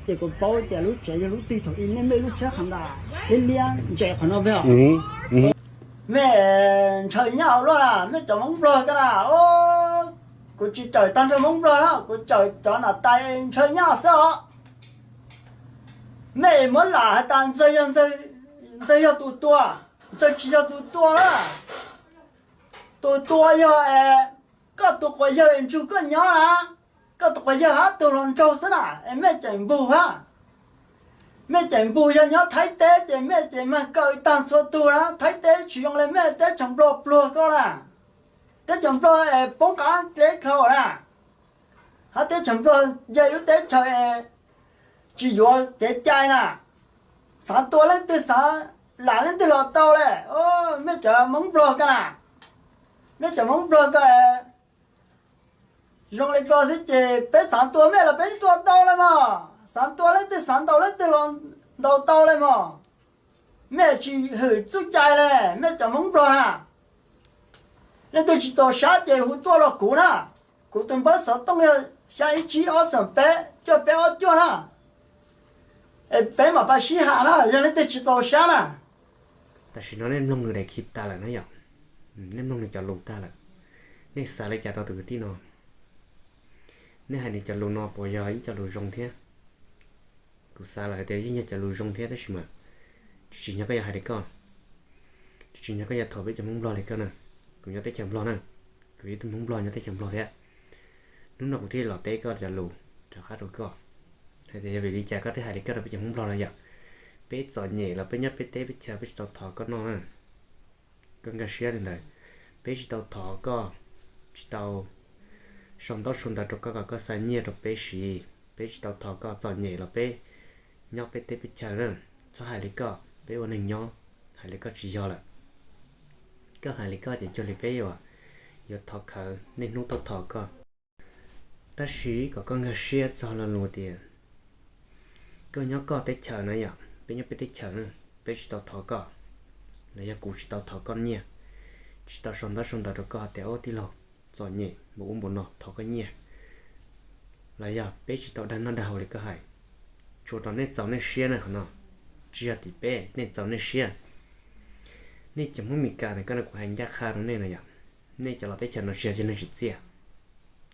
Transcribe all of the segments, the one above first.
Ces kuv paub tias lub tsev yog lub twg thaum ub nej mej lub tsheb ha ntas liab liab ntses qhov no peb os. Mej ntshaw nyaj ua luaj na, mej cov Hmoob Nplog ko na, kuv tsis cawm tag nrho Hmoob Nplog na, kuv cawm cov nam tais ntshaw nyaj xwb os. Mej muab lam has tas Ntxawg yog, Ntxawg yog tus tua, Ntxawg tsis yog tus tua na. Tus tua yog es koj tus quas yawg es nrug koj nyob na, koj tus quas yawg hab tug hluas nraug xwb na es mej ceem npug hab. Mej ceem npug, yog nyob Thaib teb ces mej ces mag kaw tag txhua tug na, Thaib teb tsis zoo le mej teb chaws Nplog pluag koj na. Teb chaws Nplog es poob qab dleb dlhau na, hab teb chaws Nplog yog lub teb chaws es tsis yuav kev cai na. Xav tua leej twg xav lam leej twg los tau le. Mej cov Hmoob Nplog ko na, mej cov Hmoob Nplog ko zoo li ko xwb ces peb xav tua mej los peb tua tau le mog, xav tua leej twg xav ntaus leej twg los ntaus tau le mog. Mej tsis hwm txuj cai le, mej cov Hmoob Nplog na. Leej twg tsis txaus sab ces hu tuaj los kuv na. Kuv tus npawb xov tooj yog xya ib tsib ob xoom peb cuaj peb ob cuaj na. Es peb mam pab sib ham na, yog leej twg tsis txaus sab na. Tam sim no nej mloog nws daim khi tag lawm na yom, nej mloog nws cov lus tag lawm, nej xav li cas rau tus kwv tij no? Nej hais nws cov lus no puas yog ib co lus zoo thiab? Kuv xav lawm hais tias yeej yog cov lus zoo thiab tab sis mas tsis tsim nyog koj yuav hais li koj, tsis tsim nyog koj yuav thuam peb cov Hmoob Nplog li koj na. Kuv nyob teb chaws Nplog na, kuv yog ib tug Hmoob Nplog nyob teb chaws Nplog thiab. Hnub no kuv thiaj los teb koj cov lus rov qab rau koj hais tias yog vim li cas koj thiaj hais li koj rau peb cov Hmoob Nplog no yom. Peb txom nyem los peb nyob peb teb peb chaw peb tsis tau thov koj noj na. Koj nkag siab li ntawd, peb tsis tau thov koj, tsis tau sau ntaub sau ntawv rau koj kom koj xa nyiaj rau peb siv, peb tsis tau thov koj, txom nyem los peb nyob peb teb peb chaw na. Txhob hais li koj, peb ua neeg nyob, hais li koj tsis yog lawm. Koj hais li koj ces cuag li peb yuav, yuav thov khawv niaj hnub tuaj thov koj. Tab sis kom koj nkag siab txog lo lus tias koj nyob koj teb chaws na yom, peb nyob peb teb chaws na, peb tsis tau thov koj, los yog kuv tsis tau thov koj nyiaj, tsis tau sau ntaub sau ntawv rau koj hais tias ub tij laug txom nyem npaum ub npaum no thov koj nyiaj, los yog peb tsis tau dag noj dag haus li koj hais, tsuas rau nej txaus nej siab na qhov no, tsis yog tim peb, nej txaus nej siab. Nej cov Hmoob Mes Kas ntawm koj no kuv hais ncaj qha rau nej no yom, nej cov los teb chaws no tsis yog cov neeg tsim txiaj,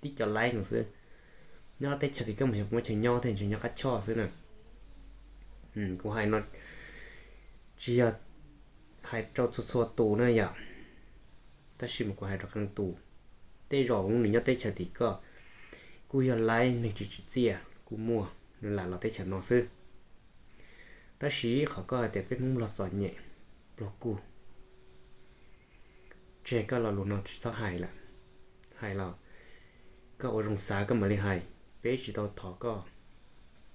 tib co laib no xwb. Nyob teb chaws tim koj mus xyov puas muaj chaw nyob thiab, ntshe nyob qab choj xwb na. Kuv hais no tsis yog hais rau txhua txhua tus na yom, tab sis mas kuv hais rau qee tus. Tej zaum nws nyob teb chaws tim koj kuj yog laib neeg tsis tsim txiaj kuj muaj, nws lam los teb chaws no xwb. Tab sis qhov koj hais tias peb Hmoob Nplog txom nyem, pluag kuj, tseg koj lo lus no tsis txhob hais lawm. Hais los koj ua zoo xav koj mam li hais. Peb tsis tau thov koj,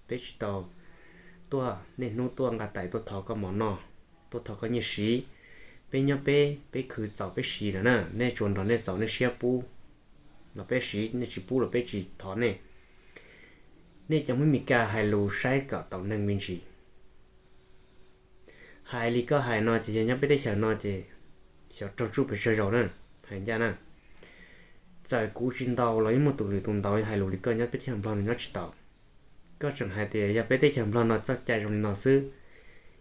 peb tsis tau tuaj niaj hnub tuaj nqa tais tuaj thov koj mov noj, tuaj thov koj nyiaj siv. Peb nyob peb, peb khwv txaus peb siv lawm na, nej tsuas nrog nej txaus nej siab pub los peb siv, nej tsis pub los peb tsis thov nej. Nej cov Hmoob Mes Kas hais lus saib kom tau neeg me ntsis. Hais li koj hais no ces yog nyob peb teb chaws no ces xyov raug tsuj pes tsawg zaus na, hais ncaj na. Txawm kuv tsis ntaus los yeej muaj tus lwm tus ntaus, hais lus li koj nyob peb teb chaws Nplog no nyob tsis tau. Koj tseem hais tias yog peb teb chaws Nplog no txoj cai zoo li no xwb,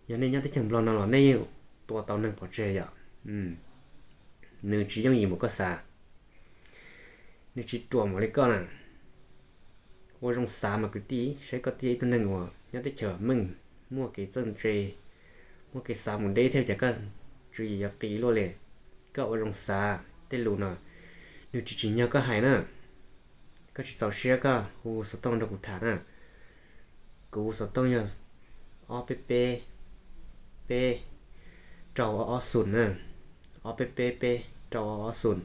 yog nej nyob teb chaws Nplog no los nej yeej tua tau neeg pov tseg yom. Nws tsis yooj yim npaum koj xav, nws tsis ruam npaum li koj na. Ua zoo xav mas kwv tij, saib koj thiaj ib tug neeg uas nyob teb chaws meej, muaj kev txawj ntse, muaj kev xav mus deb thiab cas koj tswv yim yuav qis luaj li. Koj ua zoo xav, tej lus no nws tsis tsim nyog koj hais na. Koj tsis txaus siab koj hu xov tooj nrog kuv tham na. Kuv xov tooj yog ob peb peb peb rau ob ob xoom na, ob peb peb peb rau ob ob xoom.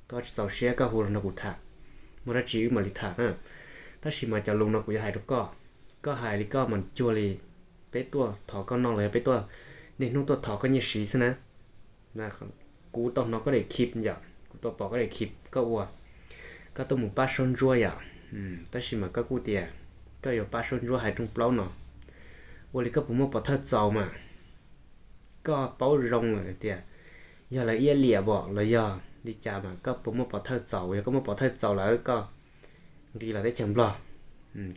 Koj tsis txaus siab koj hu los nrog kuv tham, muaj dab tsi wb mam li tham na. Tab sis mas cov lus no kuv yuav hais rau koj, koj hais li koj mas cuag li peb tuaj thov koj noj los yog peb tuaj niaj hnub tuaj thov koj nyiaj siv xwb na. Kuv tau hnov koj daim khi yom, kuv tau pom koj daim khi koj ua, koj tuaj mus pab Saub Ntsuab yom. Tab sis mas koj kuj tias koj yuav pab Saub Ntsuab hais rooj plaub no, ua li koj puas muaj pov thawj txaus mas? Koj paub zoo lawm tias yog lawv iab liam pom los yog li cas mas koj puas muaj pov thawj txaus? Yog koj muaj pov thawj txaus lawm koj nqis los teb chaws Nplog,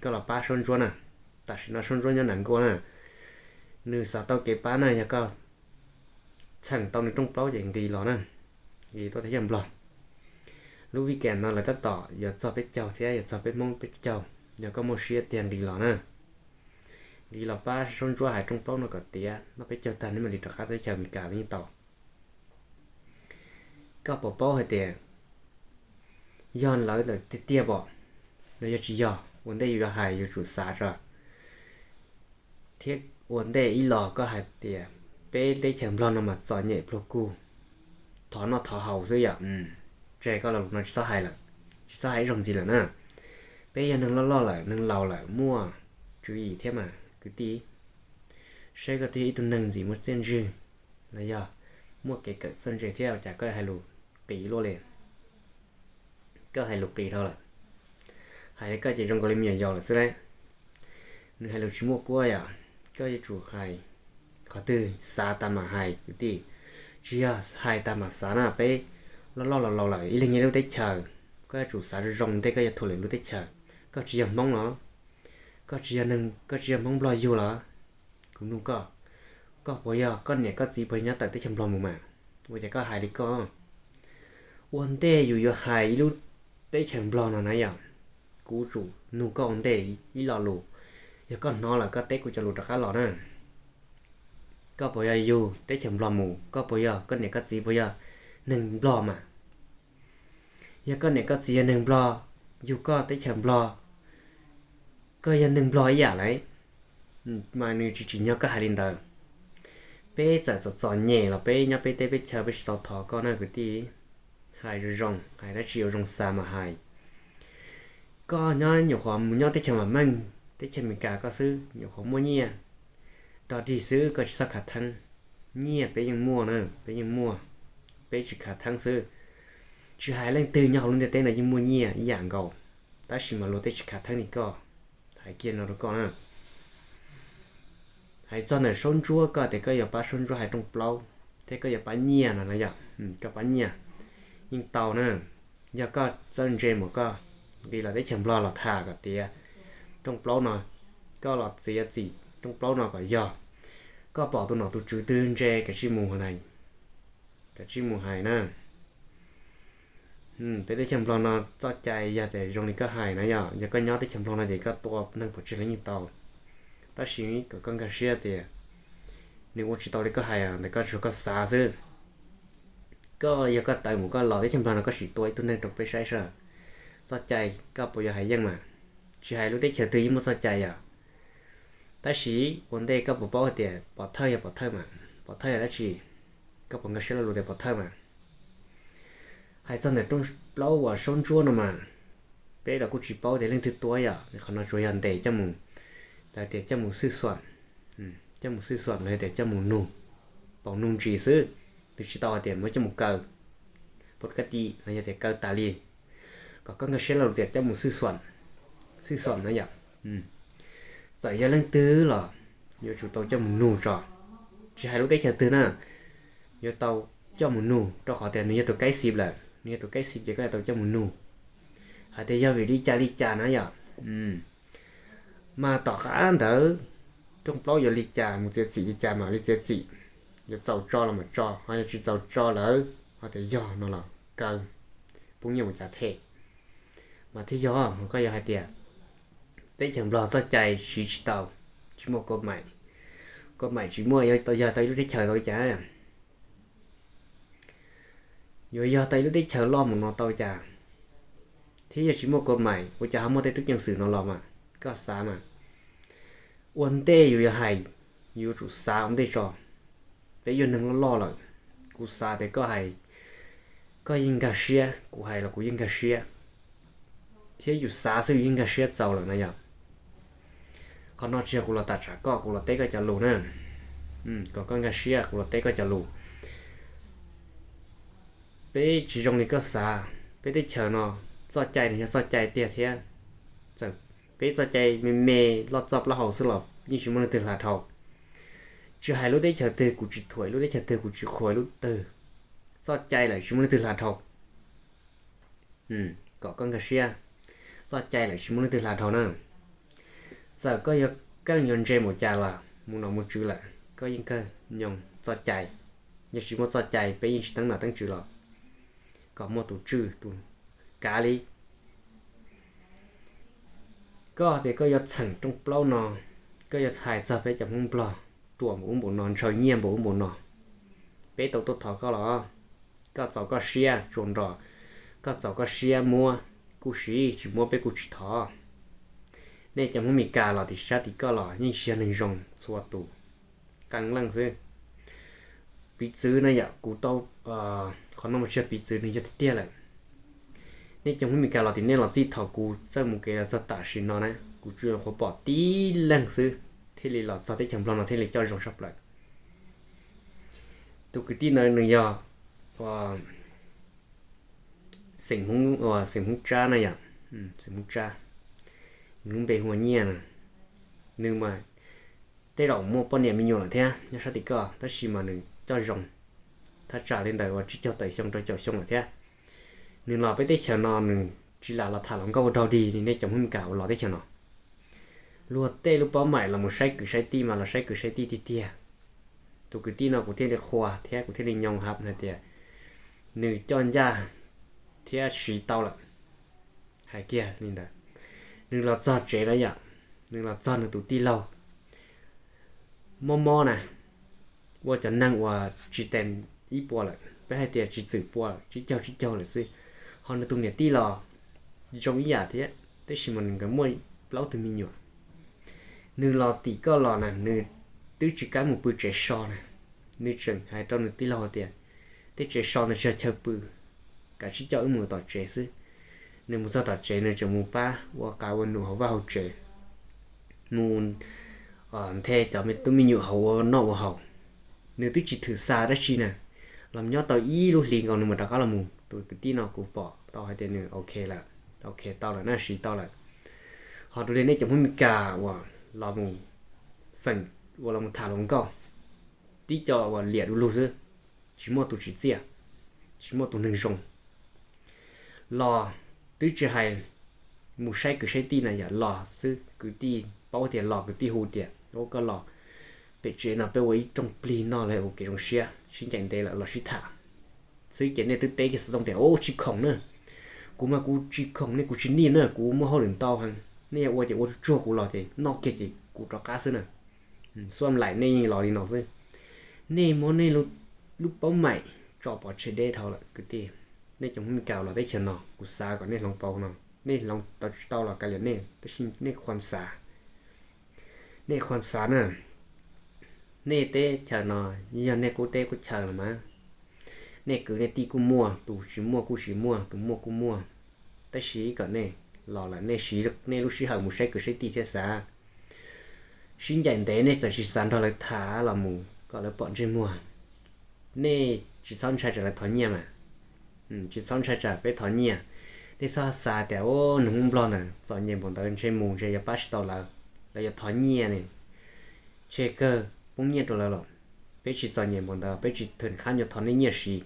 koj los pab Saub Ntsuab na. Tam sim no Saub Ntsuab nyob Nam Nkuaj na, nws xav tau kev pab na, yog koj txheem tau nws rooj plaub ces nqis los na, nqis tuaj teb chaws Nplog. Lub weekend no lawv tab tom yuav txog peb caug thiab yuav txog peb Hmoob peb caug, yog koj muaj siab tiag nqis los na. Nqis los pab Saub Ntsuab hais rooj plaub no kom tiav, noj peb caug tag neb mam li rov qab teb chaws Amelikas los yeej tau. Koj puas paub hais tias yog lawv lawm tiag tiag pom, los yog tsis yog, ua ntej yus yuav hais yus tsum xav tso, thiab ua ntej ib los koj hais tias peb teb chaws Nplog no mas txom nyem pluag kug, thov noj thov haus xwb yom. Tseg koj lo lus no tsis txhob hais lawm, tsis txhob hais ib zaug ntxiv lawm na. Peb yog neeg loj loj lawm, neeg laus lawm, muaj tswv yim thiab mas kwv tij. Saib koj twb yog ib tug neeg ntxim muaj txiaj ntsig, los yog muaj kev kawm txawj ntse thiab ua cas koj hais lus qis luaj li. Koj hais lus qis dhau lawm, hais li koj ces zoo nkaus li me nyuam yaus lawm xwb lauj. Nws hais lus tsis muaj kuab yom. Koj yuav tsum hais qhov twg xav tas mam hais kwv tij, tsis yog hais tas mam xav na. Peb loj loj laus laus lawm, ib leeg nyob lub teb chaws, koj yuav tsum xav zoo zoo ntej koj yuav thuam lwm lub teb chaws. Koj tsis yog Hmoob los, koj tsis yog neeg, koj tsis yog Hmoob Nplog yug los, kuv nug koj, koj puas yog, koj niam koj txiv puas yog nyob tawm teb chaws Nplog mus mas? Ua cas koj hais li koj? Ua ntej yus yuav hais ib lub teb chaws Nplog no na yom, kuv tsum nug koj ua ntej ib lo lus, yog koj hnov lawm koj teb kuv cov lus rov qab los na. Koj puas yog yug teb chaws Nplog mus? Koj puas yog, koj niam koj txiv puas yog neeg Nplog mas? Yog koj niam koj txiv yog neeg Nplog, yug koj teb chaws Nplog, koj yog neeg Nplog ib yam lauj. Mas nws tsis tsim nyog koj hais li ntawd. Peb txawm txom txom nyem los peb nyob peb teb peb chaw, peb tsis tau thov koj na kwv tij. Hais zoo zoo, hais dab tsi ua zoo xav mas hais. Koj nyob nyuam qhuav mus nyob teb chaws mam meej, teb chaws Amelikas koj xwb nyuam qhuav muaj nyiaj rog dig xwb, koj tsis txhob khav theeb. Nyiaj peb yeej muaj na, peb yeej muaj, peb tsis khav theeb xwb. Tsis hais leej twg nyob hauv lub ntiaj teb no yeej muaj nyiaj ib yam nkaus, tab sis mas luag tej tsis khav theeb li koj. Hais kiag no rau koj na. Hais txog ntawm Saub Ntsuab, koj tias koj yuav pab Saub Ntsuab hais rooj plaub thiab koj yuav pab nyiaj no na yom, koj pab nyiaj yeej tau na. Yog koj txawj ntse mus koj nqis los teb chaws Nplog los tham kom tiav rooj plaub no, koj los txiav txim rooj plaub no kom yog. Koj pom tus nom tus tswv twg ntse kav tsij mus hais, kav tsij mus hais na. Peb teb chaws Nplog no txoj cai yog tias zoo li koj hais na yom, yog koj nyob teb chaws Nplog no ces koj tua neeg pov tseg los yeej tau. Tab sis kom koj nkag siab tias nws ua tsis tau li koj hais, ntawm koj tsuas koj xav xwb. Koj yog koj tawm mus koj los teb chaws Nplog no koj sim tua ib tug neeg rau peb saib seb txoj cai koj puas yuav hais yeej mas. Tsis hais lub teb chaws twg yeej muaj txoj cai yom. Tab sis ua ntej koj puas paub hais tias pov thawj yog pov thawj mas, pov thawj yog dab tsi? Koj puas nkag siab lo lus tias pov thawj mas? Hais txog ntawm rooj plaub uas Saub Ntsuab no mas, peb los kuj tsis paub tias leej twg tua yom, qhov no tsuas yog ntes coj mus, lawv tias coj mus xwj xuam, coj mus xwj xuam los yog tias coj mus nug, paus nug ntsis xwb, nws tsis tau hais tias muab coj mus kaw, pov ka ti los yog tias kaw tas li. Kom koj nkag siab lo lus tias coj mus xwj xuam, xwj xuam na yom. Txawm yog leej twg los yuav tsum tau coj mus nug tso, tsis hais lub teb chaws twg na, yuav tau coj mus nug rau qhov tias nws yog tus kaib xim lawm, nws yog tus kaib xim ces koj yuav tau coj mus nug hais tias yog vim li cas li cas na yom. Mas tom qab ntawd rooj plaub yuav li cas, mus txiav txim li cas mam li txiav txim, yuav txaus tso los mam tso, ho yog tsis txaus tso lawm ho tias yog no los kaw, poob nyiaj mus cav them. Mas thiaj yog, koj yog hais tias teb chaws Nplog txoj cai siv tsis tau, tsis muaj koj maim, koj maim tsis muaj, yog tau ib lub teb chaws tau li cas? Yuav yog tau ib lub teb chaws loj mus no tau li cas? Thiab yog tsis muaj koj maim ua cas ho muaj tej tub ceev xwm no los mas? Koj xav mas. Ua ntej yus yuav hais, yuav tsum xav ua ntej tso. Peb yog neeg loj loj lawm, kuv xav tias koj hais, koj yeej nkag siab, kuv hais los kuv yeej nkag siab, thiab yus xav xwb yus yeej nkag siab txaus lawm na yom. Qhov no tsis yog kuv los tam tsam koj, kuv los teb koj cov lus na. Kom koj nkag siab, kuv los teb koj cov lus. Peb tsis zoo li koj xav, peb teb chaws no txoj cai nws yog txoj cai tiag thiab. Txawm peb txoj cai me me, loj txoj plaub hau xwb los yeej tsis muaj leej twg hla dhau. Tsis hais lub teb chaws twg kuv tsis thuam, lub teb chaws twg kuv tsis qhuas, lub twg txoj cai lawm tsis muaj leej twg hla dhau. Kom koj nkag siab, txoj cai lawm tsis muaj leej twg hla dhau na. Txawm koj yuav keej yuav ntse npaum cas los mus nom mus tswv lawm koj yeej kawg nyoog txoj cai. Yog tsis muaj txoj cai peb yeej tsis teeb nom teeb tswv los kom muaj tus tswj tus kav li. Koj tias koj yuav txheem rooj plaub no, koj yuav hais txog peb cov Hmoob Nplog ruam npaum ub npaum no, ntshaw nyiaj npaum ub npaum no, peb tau tuaj thov koj los? Koj txaus koj siab tsuas nrog, koj txaus koj siab muab kuj siv, tsis muab peb kuj tsis thov. Nej cov Hmoob Mes Kas los tim sab tim koj los yeej tsis yog neeg zoo txhua tus, qee leej xwb. Piv txwv na yom, kuv tau, qhov no mas tsis yog piv txwv, nws yog tiag tiag lawm. Nej cov Hmoob Mes Kas los tim nej los txij thaum kuv txawj mus kev los txog tam sim no na, kuv tsuas nyuam qhuav pom tib leeg xwb thiaj li los txog teb chaws Nplog no thiaj li coj zoo tshaj plaws. Tus kwv tij ntawd nws yog xeem Hmoob Tsab na yom, xeem Hmoob Tsab, nws lub npe hu ua Nyiaj na. Nws mas tej zaum muaj poj niam me nyuam lawm thiab nyob sab tim koj, tab sis mas nws coj zoo thaj tsam li ntawm uas tsib caug tawm xyoo rau caum xyoo lawm thiab. Nws los peb teb chaws no nws tsis lam los tham hluas nkauj ua dog dig li nej cov Hmoob Mes Kas uas los teb chaws no. Luag tej lub paub maim los mus saib kwv saib tij mas los saib kwv saib tij tiag tiag. Tus kwv tij no kuv thiaj li qhuas thiab kuv thiaj li nyoo hais tias nws coj ncaj thiab siv tau lawm. Hais kiag li ntawd, nws los txog tsev na yom, nws los txog nws tus tij laug mob mob na, ua cov neeg uas tsis tes ib puas lawm, peb hais tias tsis txwm pua, tsib caug tsib caug lawm xwb. Ho nws tus niam tij los zoo ib yam thiab, tab sis mas nws nkawd muaj plaub tug me nyuam. Nws los tim koj los na, nws twb tsis kam mus pw tsev so na, nws tseem hais rau nws tij laug tias tej tsev so ntawd tsis yog chaw pw, kav tsij coj wb mus tom tsev xwb. Nws mus txog tom tsev nws tseem mus pab ua qav ua num hauv vaj hauv tsev, mus nthe cov me tub me nyuam hauv ua noj ua haus. Nws twb tsis thwm xa dab tsi na, los nyob tau ib lub hlis nkaus nws mam rov qab los mus. Tus kwv tij no kuv pom tau hais tias nws ok lawm, ok tau lawm na, siv tau lawm. Ho dua li nej cov Hmoob Mes Kas uas los mus feem, uas los mus tham hluas nkauj, tib co uas liam du lug xwb, tsis muaj tus tsim txiaj, tsis muaj tus neeg zoo. Los twb tsis hais mus saib kwv saib tij na, yam los xwb kwv tij paub tias los kwv tij hu tias ua koj los pem tsev no peb ua ib rooj plig noj los ua kev zoo siab, sib ncaim ntev lawm los sib tham xwb ces nej twb teb kiag xov tooj tias ua tsis khoom na. Kuv mas kuv tsis khoom ne, kuv tsis nij na, kuv muaj hauj lwm ntau heev, nej yuav ua ces ua tsuag tsuag, kuv los ces noj kiag ces kuv rov qab xwb na. Xuam laim nej yeej los li no xwb. Nej muab nej lub paub maim tso pov tseg deb dhau lawm kwv tij. Nej cov Hmoob Mes Kas los teb chaws no kuv xav kom nej hloov pauv no, nej hloov tau tsis tau los kav liam nej, tab sis nej khuam xav, nej khuam xav na. Nej teb chaws no yog nej qub teb qub chaw los mas, nej kwv nej tij kuj muaj, tus tsis muaj kuj tsis muaj, tus muaj kuj muaj. Tab sis kom nej los lawm nej siv nej lub sij hawm mus saib kwv saib tij thiab xav, sib ncaim ntev nej txawm tsis xav nrog lawv tham los mus kom lawv pom ntsej muag. Nej tsis txhob ntshai tsam lawv thov nyiaj mas, tsis txhob ntshai tsam peb thov nyiaj. Nej txhob xav tias ua nws Hmoob Nplog ntawd txom nyem npaum ntawd ntshe mus ntshe yuav pab tsis tau lawv, lawv yuav thov nyiaj ne, tseg kawg poob nyiaj rau lawv los. Peb tsis txom nyem npaum ntawd, peb tsis thwm qhab nyuag thov nej nyiaj siv.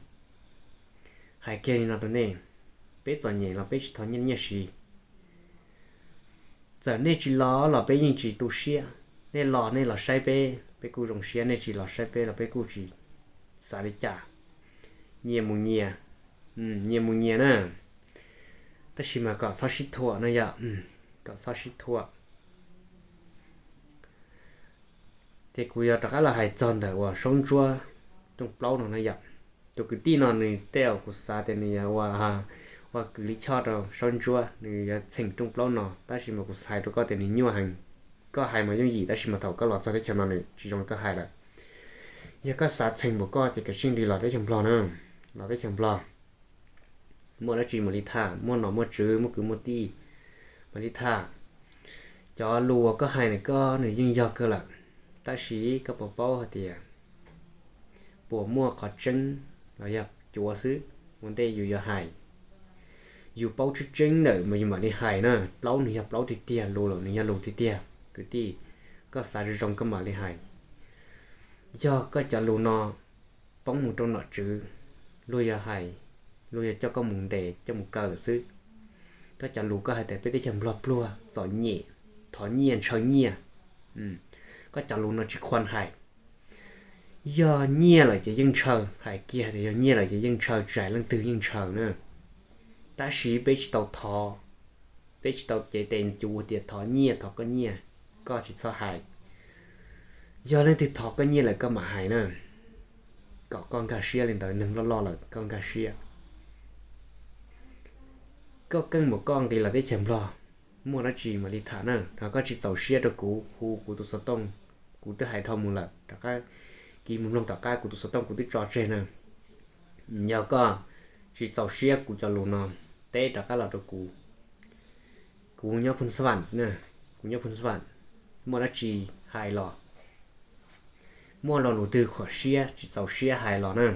Hais kiag li no rau nej, peb txom nyem los peb tsis thov nyiaj siv. Txawm nej tsis los los peb yeej tsis tu siab, nej los nej los saib peb, peb kuj zoo siab, nej tsis los saib peb los peb kuj tsis xav li cas. Nyias mus nyias, nyias mus nyias na, tab sis mas kom txhob sib thuam no yom, kom txhob sib thuam. Ces kuv yuav rov qab los hais txog ntawm uas Saub Ntsuab rooj plaub no na yom. Tus kwv tij no nws tej uas kuv xav tias nws yog ua, ua kwv li choj rau Saub Ntsuab, nws yuav txheem rooj plaub no, tab sis mas kuv hais rau koj tias nws nyuaj heev. Koj hais mas yooj yim, tab sis mas thaum koj los txog teb chaws no nws tsis zoo li koj hais lawm. Yog koj xav txheem npaum koj ces kav tsij nqis los teb chaws Nplog na, los teb chaws Nplog. Muaj dab tsi mam li tham, muaj nom muaj tswv, muaj kwv muaj tij mam li tham. Cov lus uas koj hais ntawm koj nws yeej yog kawg lawm, tab sis koj puas paub hais tias puas muaj qhov tseeb los yog cuav xwb. Ua ntej yus yuav hais, yus paub tseeb tseeb lawm mas yus mam li hais na. Plaub nws yog plaub tiag tiag, lus lawm nws yog lus tiag tiag kwv tij. Koj xav zoo zoo koj mam li hais. Yog koj cov lus no poob mus rau nom tswv, luag yuav hais, luag yuav coj koj mus ntes coj mus kaw lawm xwb. Koj cov lus koj hais tias peb teb chaws Nplog pluag, txom nyem, thov nyiaj ntshaw nyiaj, Koj cov lus no tsis khuam hais. Yog nyiaj lawm ces yeej ntshaw, hais kiag tias yog nyiaj lawm ces yeej ntshaw, tsis hais leej twg yeej ntshaw na. Tab sis peb tsis tau thov, peb tsis tau cev tes cuv tias thov nyiaj, thov koj nyiaj, koj tsis txhob hais. Yog leej twg thov koj nyiaj lawm koj mam hais na, kom koj nkag siab li ntawd, neeg loj loj lawm koj nkag siab. Koj keej mus koj nqis los teb chaws Nplog, muaj dab tsi mam li tham na. Ho koj tsis txaus siab rau kuv hu kuv tus xov tooj, kuv twb hais dhau mus lawm, rov qab kis mus mloog tom qab, kuv tus xov tooj kuv twb tso tseg na. Yog koj tsis txaus siab kuv cov lus no, teb rov qab los rau kuv. Kuv nyob Phoos Xas Vas na, kuv nyob Phoos Xas Vas, muaj dab tsi hais los, muaj lo lus twg khuam siab tsis txaus siab hais los na.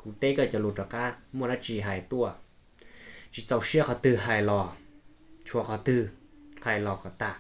Kuv teb koj cov lus rov qab, muaj dab tsi hais tuaj. Tsis txaus siab qhov twg hais los, tshuav qhov twg hais los kom tag.